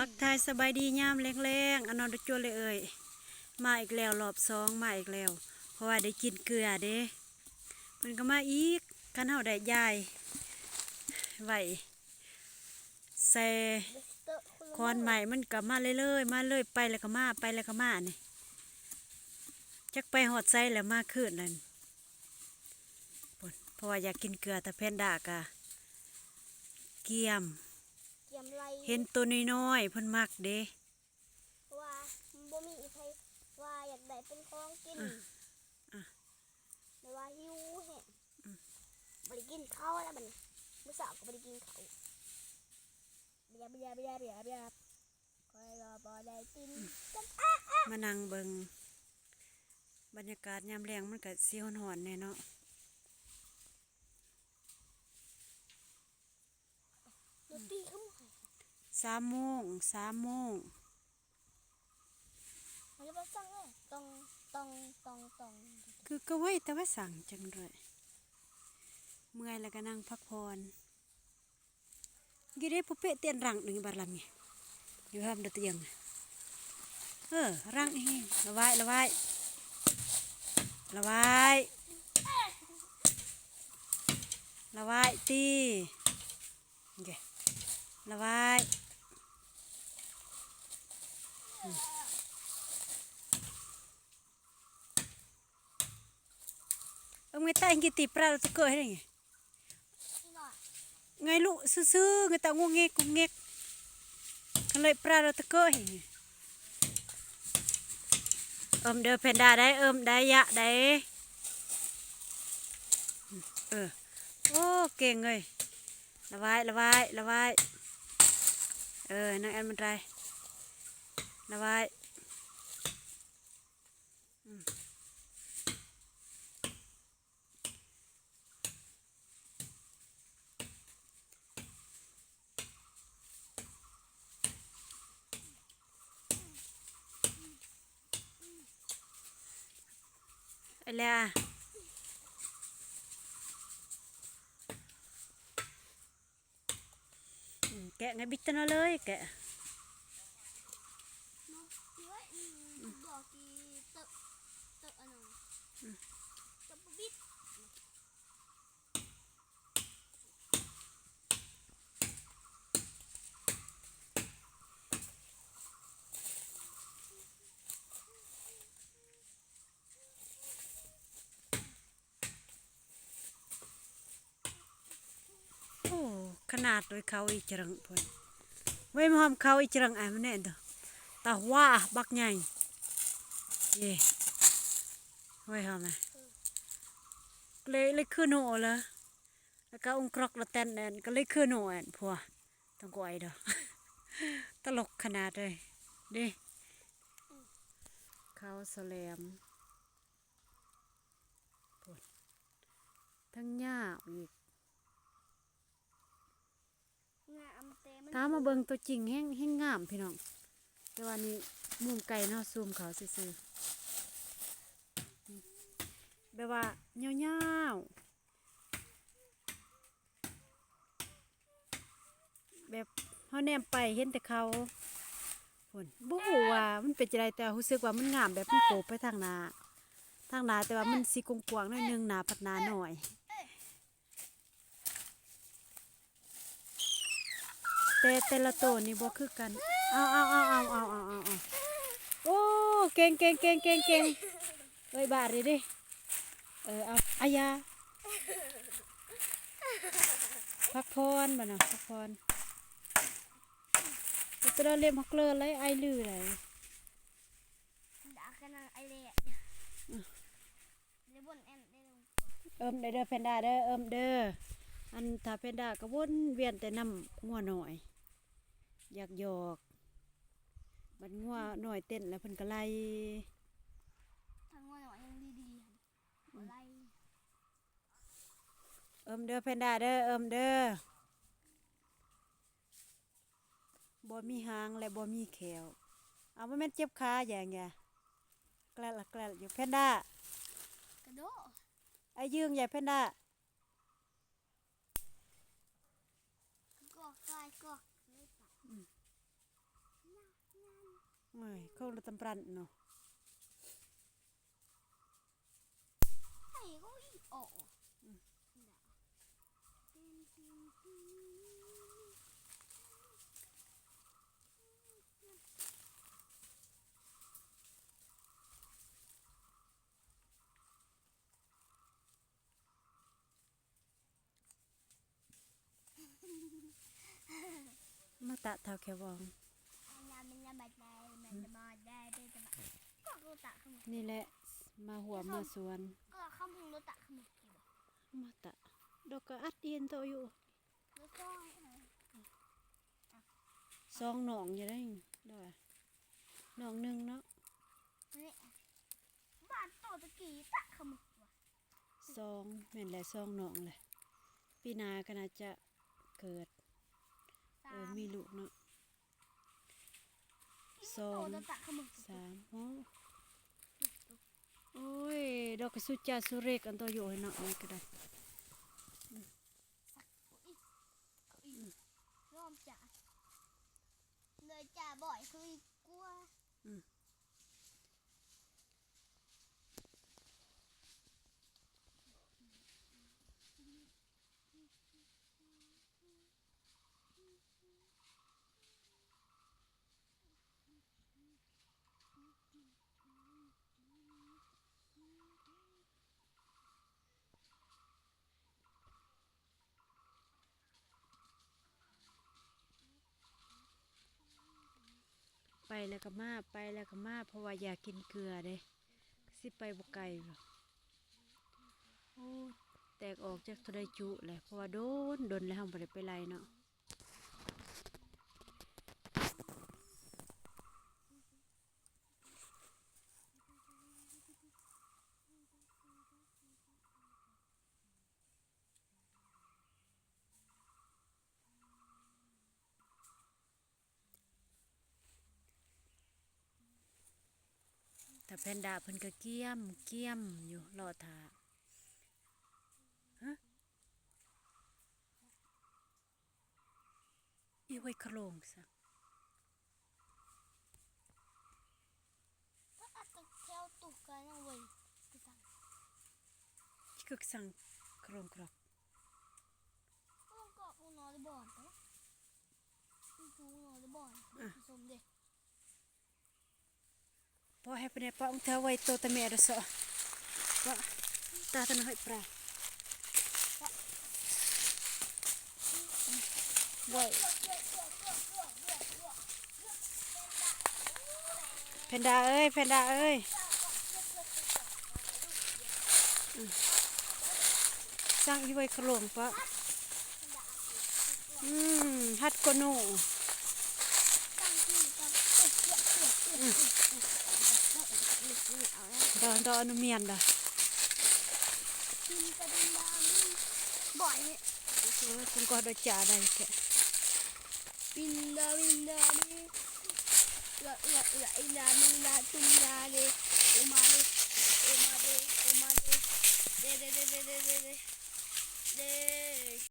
ທັກທາຍສະບາຍດີຍາມແລງໆ ອານອນດຸຈົນເລີຍເອີຍ ມາອີກແລ້ວ ລອບສອງມາອີກແລ້ວ ເພາະວ່າໄດ້ກິນເກືອເດ້ ເພິ່ນກໍມາອີກ. ຄັນເຮົາໄດ້ຢາຍໄວ້ໃສ່ຂອນໄມ້ ມັນກໍມາເລື້ອຍໆ ມາເລື້ອຍ ໄປແລ້ວກໍມາ ໄປແລ້ວກໍມານີ້ ຈັກໄປຮອດໃສແລ້ວມາຄືນນັ້ນ ເພາະວ່າຢາກກິນເກືອ ຕາແພນດ້າກະກຽມ ກຽມໄລ່ ເຫັນໂຕນ້ອຍໆ ເພິ່ນມັກເດ້ ເພາະວ່າບໍ່ມີໃຜວ່າຢາກໄດ້ເປັນຂອງກິນ ອາ ອາ ແຕ່ວ່າຫິວແຮງ ອືມ ບໍ່ໄດ້ກິນເຂົ້າແລ້ວບັດນີ້ ມື້ເຊົ້າກໍບໍ່ໄດ້ກິນເຂົ້າ ເບຍ ເບຍ ເບຍ ເບຍ ເບຍ ຂ້ອຍກໍບໍ່ໄດ້ກິນ ອືມ ກັນ ອາ ອາ ມານັ່ງເບິ່ງບັນຍາກາດຍາມແລງ ມັນກໍຊິຮ້ອນໆ ແດ່ເນາະ. ດນຕຣີຄືບໍ່ໃຫ້ ສາມໂມງ ສາມໂມງ ມັນຈະມາສັ່ງເລີຍ ຕ້ອງ ຕ້ອງ ຕ້ອງ ຕ້ອງ ຄືກໍໄວແຕ່ວ່າສັ່ງຈັງດ້ວຍ ເມື່ອຍແລ້ວກໍນັ່ງພັກຜ່ອນ. ກິເດຜູ້ເປະຕຽນລັງໜຶ່ງບາດລຳນີ້ ຢູ່ຫ້ອມດະຕຽງ ເອີ ລັງອີ່ ລະວາຍ ລະວາຍ ລະວາຍ ລະວາຍຕິ ລະວາຍ ອືມ ເອີ ເງຍຕາ ເງຍຕີປາລະຕະເກີໃຫ້ໄດ້ ເງຍລຸຊື່ໆ ເງຍຕາງຸກເງກກຸກເງກ ຄັນເລີຍປາລະຕະເກີໃຫ້ ເອີ້ມເດີແພນດ້າໄດ໋ ເອີ້ມໄດ໋ ຢະໄດ໋ ເອີ ໂອ້ ເກັ່ງເອີຍ ລະວາຍ ລະວາຍ ລະວາຍ ເອີ ນາງແອນມັນໄດ໋ ລະວາຍ ອືມ. ເອົາແລ້ວ ອືມ ແກະໃຫ້ບິດຕະເນາະເລີຍ ແກະ ໂອ້ ຂະໜາດໂດຍເຂົາອີ່ຈະເລິງພຸ້ນ ເວີຍ ມາຫອມເຂົາອີ່ຈະເລິງ ອ້າຍມັນແນ່ ຕາຫວາບັກໃຫຍ່ ເຢ ເວີຍ ຫອມນະ ເລີຍ ເລີຍຄືໂນລະ ແລ້ວກໍອົງກຣອກລະແຕນແອນ ກໍເລີຍຄືໂນແອນ ພວກ ຕ້ອງກວຍດອກ ຕະຫຼົກຂະໜາດເລີຍ ເດ້ ເຂົາສະແຫຼມ ພຸ້ນ ທັງຍາວອີກ ງາມແຕ່ມັນ ຖ້າມາເບິ່ງຕົວຈິງແຮງ ແຮງງາມພີ່ນ້ອງ ແຕ່ວ່ານີ້ມຸມໄກເນາະ ຊູມເຂົ້າຊື່ໆ ແບບວ່າຍາວໆ ແບບເຮົາແນມໄປເຫັນແຕ່ເຂົາ ພຸ້ນ ບໍ່ຮູ້ວ່າມັນເປັນຈັ່ງໃດ ແຕ່ຮູ້ສຶກວ່າມັນງາມ ແບບມັນໂກບໄປທາງໜ້າ ທາງໜ້າ ແຕ່ວ່າມັນຊິກວ້າງໆ ໜ້ອຍໜຶ່ງ ໜ້າພັດໜ້ານ້ອຍ ແຕ່ແຕ່ລະໂຕນີ້ບໍ່ຄືກັນ ເອົາ ເອົາ ໂອ້ ເກັ່ງໆ ເກັ່ງໆ ເອີຍ ບາດນີ້ເດ້ ເອີ ເອົາ ອາຢາ ພັກຜ່ອນ ບາດນະ ພັກຜ່ອນ ຕະລະເລັບຮັກເລີໄລ ໄອລືໄລ ດາກະນາງໄອແລ ເອີ ເອີມໄດ້ເດີແພນດ້າເດີ ເອີມເດີ ອັນຖ້າແພນດ້າກໍວົນວຽນແຕ່ນຳງົວນ້ອຍ ຢາກຢອກ ບັດງົວນ້ອຍເຕັ້ນແລ້ວເພິ່ນກໍໄລ່ ຖ້າງົວນ້ອຍຍັງດີໆ ບໍ່ໄລ່ ເອີມເດີແພນດ້າເດີ ເອີມເດີ. ບໍ່ມີຫາງ ແລະ ບໍ່ມີແຂ້ວ. ເອົາ ບໍ່ແມ່ນເຈັບຂາຢ່າງ ຢ່າ ແກລະແກລະຢູ່ ແພນດ້າ ກະໂດ ໄອ້ຢືງ ຢ່າ ແພນດ້າ ກອກກາຍກອກ ອືມ. ໂອ້ຍ ຄົນລະຕຳປຣັນເນາະ. ມາຕະເທົ່າແຂວອງ. ນີ້ແຫຼະ ມາຫົວມາສວນ. ມາຕະ ດອກກະອັດເຫັນໂຕຢູ່. ສອງໜອງຢູ່ໄດ໋ ດອກໜອງໜຶ່ງເນາະ. ນີ້ ບ້ານໂຕຕະກີ້ຕະຂະມຶກວ່າ ສອງ ແມ່ນແຫຼະ ສອງໜອງແຫຼະ. ປີໜ້າກໍໜ້າຈະເກີດ ເອີ ມີລູກເນາະ. ສອງ ສາມ ໂອ້ ໂອ້ຍ ດອກກະສຸຈາສຸເລັກ ອັນໂຕຢູ່ໃຫ້ເນາະ ອັນນີ້ກໍໄດ້. ຍອມຈ້າ ເລີຍຈ້າ ບໍ່ໃຫ້ຄືກວ່າ. ອືມ ໄປແລ້ວກໍມາ ໄປແລ້ວກໍມາ ເພາະວ່າຢາກກິນເກືອເດ້ ຊິໄປບໍ່ໄກ. ໂອ້ ແຕກອອກຈັກເທົ່າໃດຈຸແຫຼະ ເພາະວ່າດົນ ດົນແລ້ວເຮົາບໍ່ໄດ້ໄປໄລ່ເນາະ. ຕາແພນດ້າເພິ່ນກໍກຽມ ກຽມຢູ່ ລໍຖ້າ. ຮະ? ອີໄວຂະໂຫຼງຊະ ແຖວຕຸກກະຍັງໄວຄືກັນ ຄືກະສັງໂຄຣງໂຄຣກ ໂຄງກອບຜູ້ນອນໄດ້ບ່ອນເນາະ ຜູ້ນອນໄດ້ບ່ອນ ອະ ຜູ້ຊົມເດ້. ພໍໃຫ້ປານໃດ ປະອອງເທື່ອໄວ້ໂຕຕະແມ່ດອກເສາະ ປະຕາຕະໜ້ອຍປາ ໄວ້ ແພນດ້າເອີຍ ແພນດ້າເອີຍ ອືມ ສ້າງອີໄວ້ຂະໂຫຼງປະ. ອືມ ຮັດກວ່າໜູ ອືມ ດອນ ດອນອະນຸມຽນດາ ບໍ່ເອີຍ ກຸງກໍດອກຈາໄດ້ແທ້ ວິນດາ ວິນດາ ເອ ເອ ເອ ເອ ເອ ເດ ເດ ເດ.